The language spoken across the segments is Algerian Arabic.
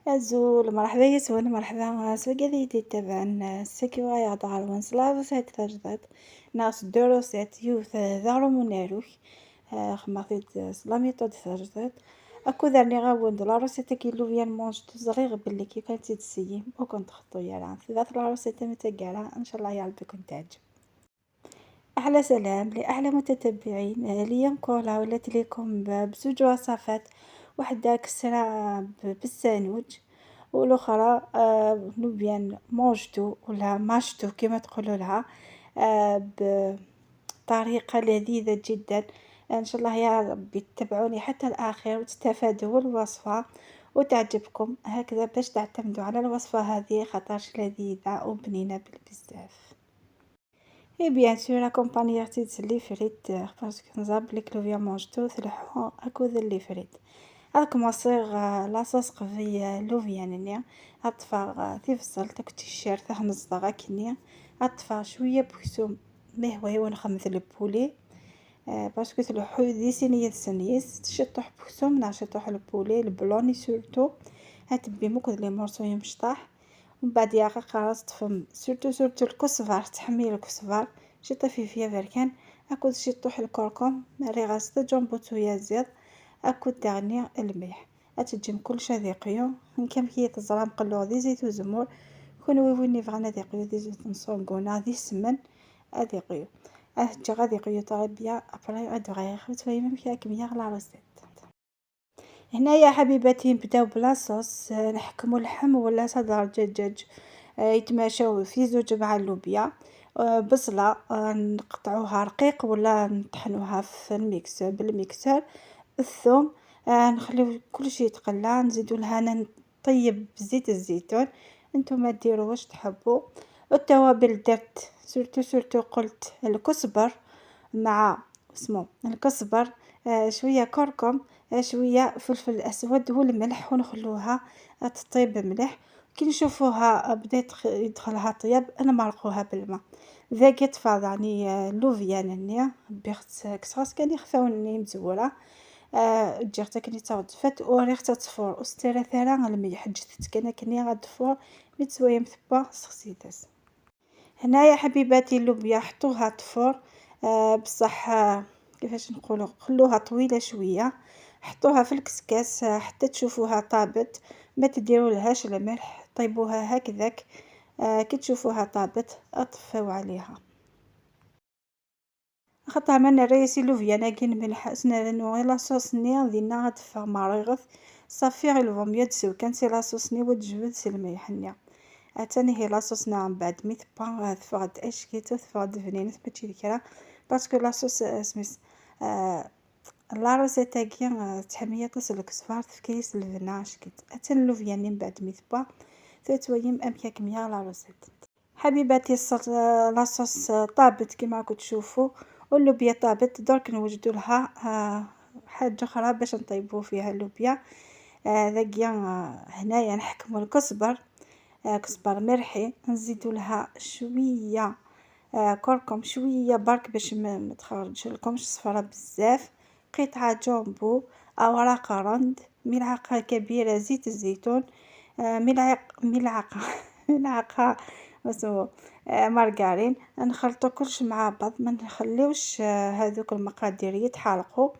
Azul, مرحبا يسون مرحبا سواقي ذي تبعن سكي وغايا ضغار سلاف تجدد ناس دروسات يوث ذارو مناروك خماثيد la méthode تجدد اكو ذرني غاون la recette كي لوفيان مونج تزغيغ بلي كي كانت تسيي وكنت خطو يا ذات la recette متقارا ان شاء الله يا ربي كنت تعجب. احلى سلام لاحلى متتبعين. اليوم كولا ولات ليكم بزوج وصفات، وحده كسرة بالسانوج والاخرى لوبيان mangetout ولا ماشتو كما تقولوا لها، بطريقة لذيذة جدا. ان شاء الله يا ربي تتبعوني حتى الاخير وتستفادوا الوصفة وتعجبكم هكذا باش تعتمدوا على الوصفة هذه خاطرش لذيذة وبنينه بالبزاف. et bien sûr accompagné les frites parce que نزاب بلي لوبيا mangetout تلحو اكو les frites. هذا commencer la sauce قبي لوفيان ني اطفى تيفصل تيشيرت نزدغ كني اطفى شوية بكسوم مهوي ونخمث ال poulet parce que تلحو دي سينية سنيس تشطح بكسوم نا شطح ال poulet ال blanc surtout هاتبي موك les morceaux يمشطح. ومن بعد يا قراص تفهم surtout surtout الكزبر تحمي الكزبر شي فيفيا بركان اكو شطوح الكركم ريغاس جامبو يا اكو تغني الملح اتجم كلشي ذيقيو كم كي تزرع مقلو ذي زيت وزمور كون وين يبغانا ذيقيو ذي زيت نصونقونا ذي السمن اذيقيو اهجا غادي يقيو très bien après غادي غير تفهمي فيها كمية la recette. هنايا حبيباتي نبداو ب la sauce. نحكمو اللحم ولا صدر دجاج يتماشاو في زوج مع اللوبيا، بصلة نقطعوها رقيق ولا نطحنوها في ال mixeur بال mixeur، الثوم نخليو كلشي يتقلى، نزيدو لها نطيب بزيت الزيتون، نتوما ديروا واش تحبوا. التوابل درت surtout surtout قلت الكزبر مع اسمو الكزبر، شوية كركم، شوية فلفل اسود والملح، ونخلوها تطيب مليح. كي نشوفوها بدات يدخلها طياب نمرقوها بالماء. ذاك يطفى يعني لوفيان ني بيخت كسراس كان يخفاوني مزوره جيرتا كني تاود وريختا تفور وستيرا ثارا الملح جثت كان كني غادفور متسوية مثبا سخسيتاس. هنايا حبيباتي اللوبيا حطوها تفور، بصح كيفاش نقولوا خلوها طويلة شوية، حطوها في الكسكاس حتى تشوفوها طابت، ما تديروا لهاش الملح، طيبوها هكذاك. كي تشوفوها طابت اطفيو عليها. خاطر من الرئيسي لوفيا كاين ملح سنة la sauce ني دينا غتفا مريغث صافي غير il vaut mieux تسو كان c'est la sauce ني وتجبد سي الملح ني اتاني هي la sauce من بعد مي تبا تفغد اشكيت تفغد بنينت ماشي ذكرى parce que la sauce سميس la recette اكي تحمية تصل الكزبر تفكيس البنا اشكيت اتن لوفيا من بعد مي تبا تتويم امكا كمية la recette. حبيباتي la sauce طابت كيما راكم تشوفوا واللوبيا طابت. درك نوجدوا لها حاجة اخرى باش نطيبوا فيها اللوبيا. ذاكيا هنايا نحكموا الكزبر، كزبر مرحي، نزيدوا لها شوية كركم شوية برك باش ما تخرج لكمش صفرا بزاف، قطعه جامبو، اوراق رند، ملعقة كبيرة زيت الزيتون، ملعقة ملعقة مارغرين. نخلطو كلش مع بعض ما نخليوش هذوك المقادير يتحرقوا،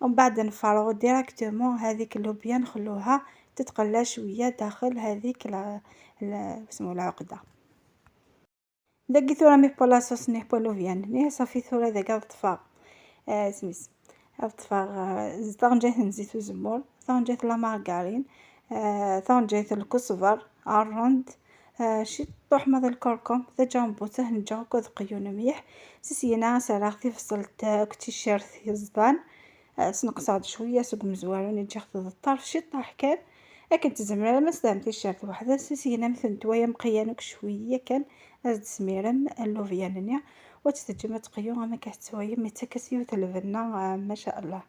ومن بعد نفرغو directement هذيك اللوبيا نخلوها تتقلى شوية داخل هذيك اسمو العقدة. داكي ثورا مي بو la sauce ني بو لوبيان ني صافي ثورا داك طفا سميس طفا طنجة نزيت الزمور طنجة la margarine طنجة الكزبر الرند شي طحمة الكركم ذا جامبو تهنجا كود قيون مليح سيسينا سراغ تفصلت كتي يزدان سنقصاد شوية سوق مزواروني جاخد الطرف شي طاح كان لكن تزمر ما استعملتي الشرط وحده سيسينا مثل نتويا مقيانوك شوية كان ازد سميرم اللوفيانيا وتتجمع تقيو ما كتسوي متكسيو البنة ما شاء الله.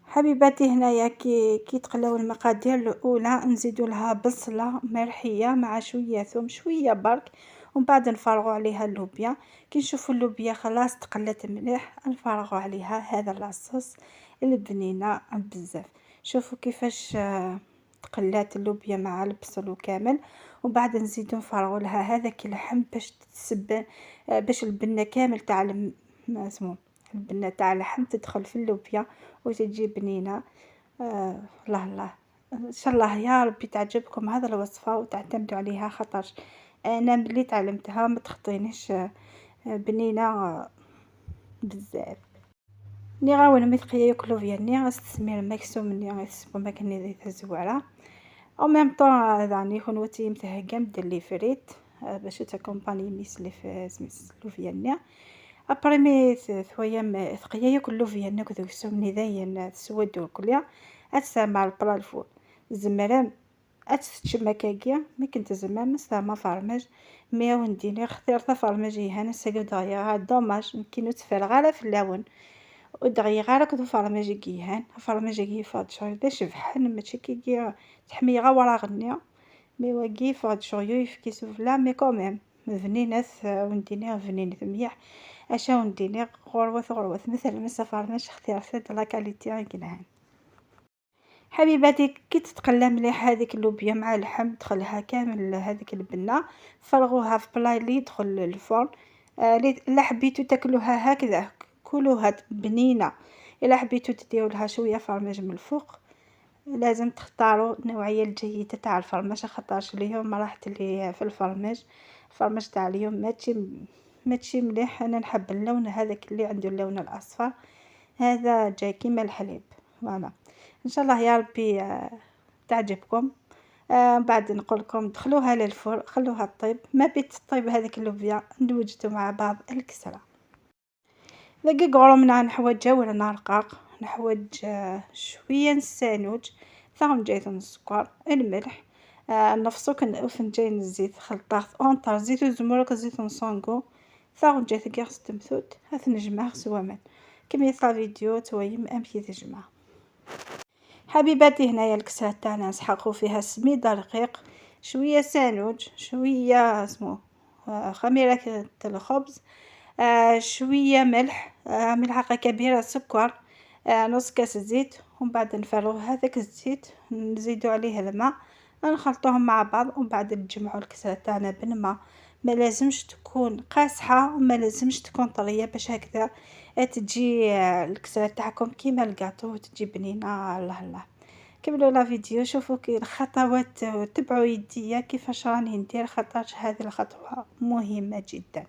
حبيباتي هنايا كي تقلاو المقادير الاولى نزيدو لها بصله مرحيه مع شوية ثوم شوية برك، ومن بعد نفرغوا عليها اللوبيا. كي نشوفوا اللوبيا خلاص تقلت مليح نفرغوا عليها هذا la sauce البنينه بزاف. شوفوا كيفاش تقلات اللوبيا مع البصل وكامل، ومن بعد نزيدو نفرغوا لها هذاك اللحم باش تتسب، باش البنه كامل تاع اسمو البنه تاع اللحم تدخل في اللوبيا وتجي بنينه. الله الله، ان شاء الله يا ربي تعجبكم هذا الوصفه وتعتمدوا عليها، خاطر انا ملي تعلمتها ما تخطينيش، بنينه بزاف. ني غاون مثقيا ياكلو فياني غاستسمير ماكسوم ني غيسبو ماكني ذي تزوارة. او ميم طون يعني يكون وتي متهكم دير les frites باش تاكومباني ميس لي سميس لوفياني. après مي ثويا ثقيا ياكل لوفياني كذوك سمني ذاين تسود وكليا اتسمع ال plat ال four زمرام اتتشما كاكيا مي كنت زمان مستعمل فرماج mais ونديني اختيار فرماج يهان ساكو دغيا dommage يمكن تفرغ على في اللون ودغيا غير كدو فرماج كيهان فرماج كي فاد شوي باش شبحان ماشي كي تحمي غا ورا غنيا mais واكي فاد شويو يفكي سفلا mais quand même بنينات ونديني بنينات مليح اشا ونديني غروة غروة مثلا مسا فرماج اختيار la qualité كينهان. حبيباتي كي تتقلى مليح هذيك اللوبيا مع اللحم دخلها كامل هذيك البنه، فرغوها في plat اللي يدخل الفرن. الا حبيتو تاكلوها هكذا كلوها بنينه، الا حبيتو تديروا لها شويه فرماج من الفوق لازم تختاروا النوعيه الجيده تاع الفرماج، خاطرش اليوم راحت لي في الفرماج، الفرماج تاع اليوم ماشي مليح. انا نحب اللون هذاك اللي عنده اللون الاصفر، هذا جاي كيما الحليب. voilà ان شاء الله يا ربي تعجبكم. بعد نقول لكم دخلوها لل four، خلوها طيب، ما بيت طيب هذيك اللوبيا نوجدوا مع بعض الكسره. ذاك قرمنا نحوج ولا نرقاق، نحوج شويه السانوج، ثم جايت السكر، الملح، نفسو فنجان الزيت، خلطات entre زيت الزمرك زيت نصانكو، ثم جايت كاع تمثوت هات نجمع سوامان كمية la vidéo تويم امشي تجمع. حبيباتي هنايا الكسره تاعنا نسحقو فيها سميده رقيق، شويه سانوج، شويه اسمو خميره الخبز، شويه ملح، ملعقه كبيره سكر، نص كاس زيت، ومن بعد نفرغ هذاك الزيت نزيدو عليه الماء، نخلطوهم مع بعض، ومن بعد نجمعو الكسره تاعنا بالماء. ما لازمش تكون قاصحه وما لازمش تكون طريه باش هكذا تجي الكسره تاعكم كيما الكاطو وتجي بنينه. الله الله، كملوا la vidéo، شوفوا كي الخطوات، تبعوا يديا كيفاش راني ندير، خاطرش هذه الخطوه مهمه جدا.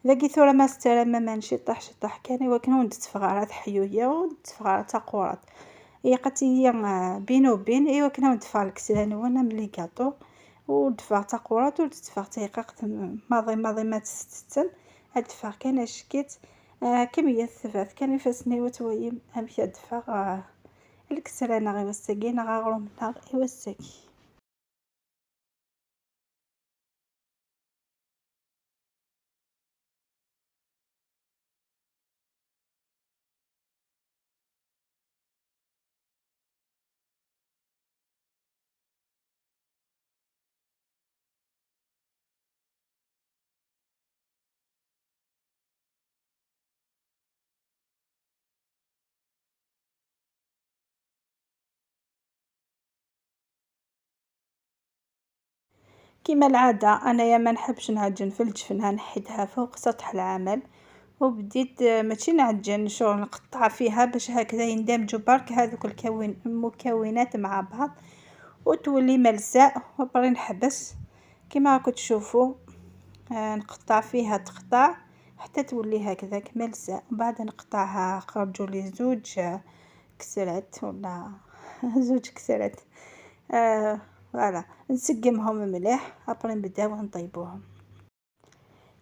ذاكي ثورة ما سترى ما نشطح شطح كان ولكن وندتفغ حيويه وندتفغ تاقورات هي قتي بين وبين، ايوا كنا ندفع الكسران وانا ملي كاطو ودفع تاقورات ودفع تيقاق ماضي ماضي ما تستتم ادفع كان شكيت كمية الثبات كان فاسني وتويم امشي ادفع الكسرانة غير وساكي غا غير وساكي. كما العادة انايا ما نحبش نعجن في الجفنة، نحيتها فوق سطح العمل وبديت ماشي نعجن شغل نقطع فيها باش هكذا يندمجوا برك هذوك المكونات مع بعض وتولي ملساء. وبري نحبس كما راكم تشوفوا، نقطع فيها تقطع حتى تولي هكذاك ملساء. وبعد نقطعها خرجوا لي زوج كسرات ولا زوج كسرات، voilà نسقمهم مليح après نبداو نطيبوهم.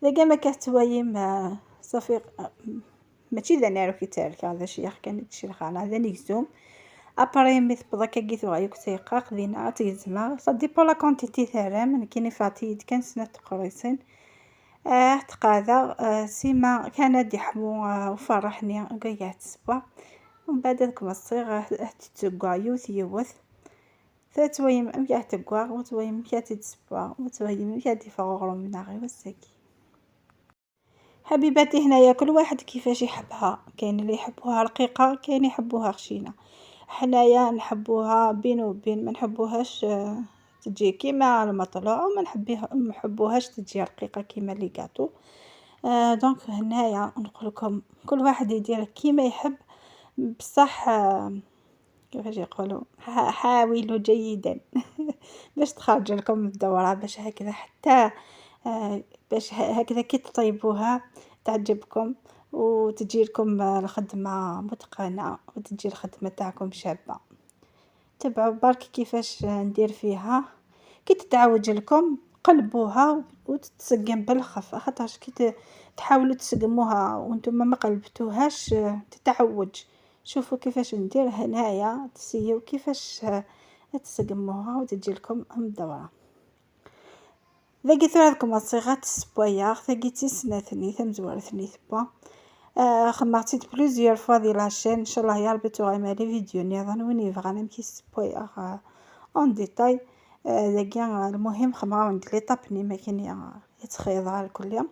اذا ما كتوايم صافي ماشي ذا نارو كي تارك هذا شيخ كان شي الخانه هذا نيكزوم après مي تبدا كي ثوغا تيقاق دينا تيزما ça dépend la quantité ثارام كاين فاتيد كان سنة قريصين تقاذا سيما كان ديحمو وفرحني كاع تسبا. ومن بعد هذاك الصيغ تتقا يوث يوث تتويم أمكا تقوا وتويم أمكا تتسبا وتويم أمكا تفغرو من غير وساكي. حبيباتي هنايا كل واحد كيفاش يحبها، كاين اللي يحبوها رقيقه كاين يحبوها خشينه. حنايا نحبوها بين وبين، ما نحبوهاش تجي كيما المطلوع، وما نحبوهاش تجي رقيقه كيما les gâteaux. donc هنايا نقول لكم كل واحد يدير كيما يحب، بصح كيفاش يقولوا، حاولوا جيدا باش تخرج لكم الدورة، باش هكذا حتى باش هكذا كي تطيبوها تعجبكم وتجي لكم الخدمة متقنة وتجي الخدمة تاعكم شابة. تبعوا برك كيفاش ندير فيها، كي تتعوج لكم قلبوها وتتسقم بالخف، خاطرش كي تحاولوا تسقموها وانتم ما قلبتوهاش تتعوج. شوفوا كيفاش ندير هنايا، تسيو كيفاش تسقموها وتجي لكم مدورة. ذاكي ثلاثكم الصيغات السبويا ثاقي تيسناتني ثمزورتني ثبا. خمرتيت plusieurs fois دي la chaîne. ان شاء الله يا ربي تغيما les vidéos نظن وين يبغى نمشي سبويا en détail. ذاكي المهم خمرا عند les étapes ني ما كاين يتخيض على الكل.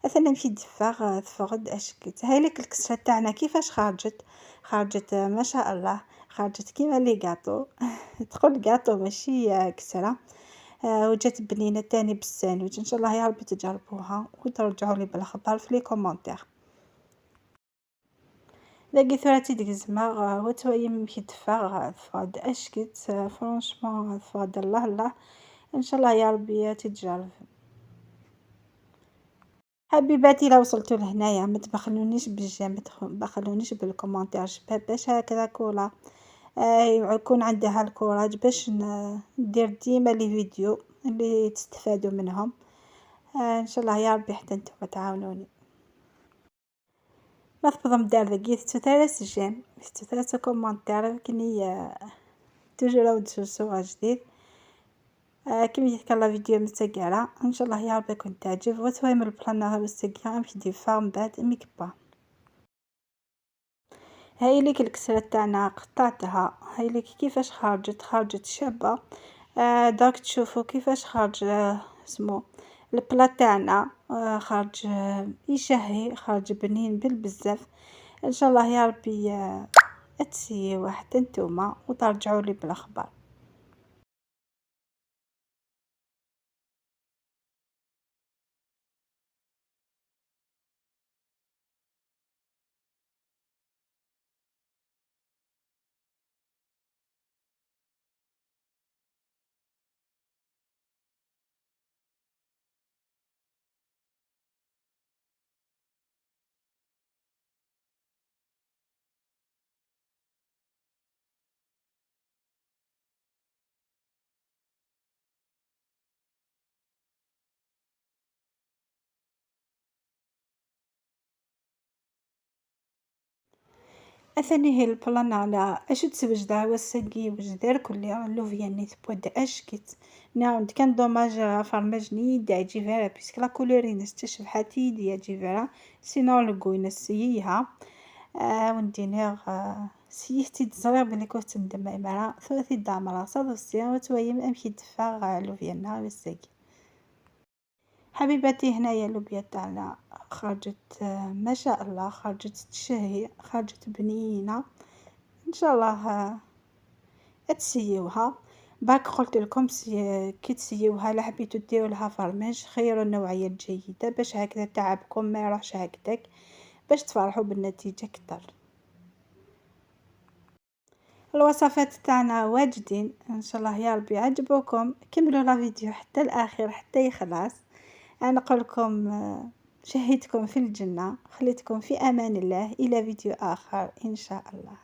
اثنا نمشي دفاغ تفقد اشكيت. هاي لك الكسرة تاعنا كيفاش خرجت، خرجت ما شاء الله، خرجت كيما les gâteaux تقول كاطو ماشي كسرة. وجات بنينة تاني بالساندويتش. ان شاء الله يا ربي تجربوها وترجعوا لي بالخبر في les commentaires. ذاكي ثلاثي ديك الزماغ وتويم مشي دفاغ تفقد اشكيت franchement تفقد الله الله. ان شاء الله يا ربي تتجرب. حبيباتي لو وصلتوا لهنايا ما تبخلونيش بال j'aime، ما تبخلونيش بال commentaire شباب، باش هكذا كولا يكون عندها ال courage باش ندير ديما les vidéos اللي تستفادوا منهم. ان شاء الله يا ربي حتى نتوما تعاونوني. ما تبضم دار ذاكي ثلاث j'aime، ثلاث commentaires، كني toujours ودسوسو جديد. كما يذكر la vidéo متسقعة ان شاء الله يا ربي كنت تعجب. وتويم البلان مستقعة مش دي فام بعد ميكبا. هاي ليك الكسرة تاعنا قطعتها، هاي ليك كيفاش خرجت، خرجت شابة. داك تشوفوا كيفاش خرج اسمو ال plat تاعنا، خرج يشهي، خرج بنين بالبزاف. ان شاء الله يا ربي تسيوه حتى نتوما وترجعوا لي بالاخبار. اثني هي ال plat على اش تسوجد والسقي وجدار كل اللوفيا ني تبود اشكيت نعاود كان dommage فرماج ني دا جيفيرا puisque la couleur نس تشبحاتي ديا جيفيرا sinon le goût نسيها. وندينيغ سيحتي تزرع بلي كنت ندم إمارة ثلاثي دامرة صادوسي وتويم أمشي دفاع لوفيانا والسقي. حبيباتي هنايا اللوبيا تاعنا خرجت ما شاء الله، خرجت تشهي، خرجت بنينه. ان شاء الله تسيوها. باك قلت لكم كي تسيوها لا حبيتو ديروا لها فرماج خيروا النوعية الجيدة باش هكذا تعبكم ما يروحش هكذاك، باش تفرحوا بالنتيجة اكثر. الوصفات تاعنا واجدين ان شاء الله يا ربي عجبوكم. كملوا la vidéo حتى الاخير حتى يخلص. انا نقول لكم شهيتكم في الجنة، خليتكم في امان الله، الى فيديو اخر ان شاء الله.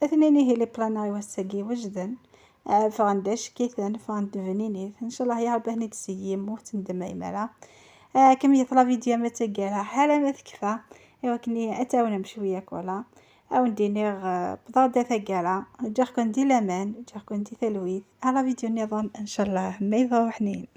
اثنين هي les plats والسقي وجدا فغندش كيثن فغند فنينيث ان شاء الله يا ربي هني تسيم وتندم ايمالا. كمية la vidéo ما تقالها حالة ما تكفى، ايوا كني اتاونا بشوية كولا او ندينيغ بضاضة ثقالة جاكم دي لامان جاكم دي ثلويث على فيديو نظام ان شاء الله ما يضوحنين.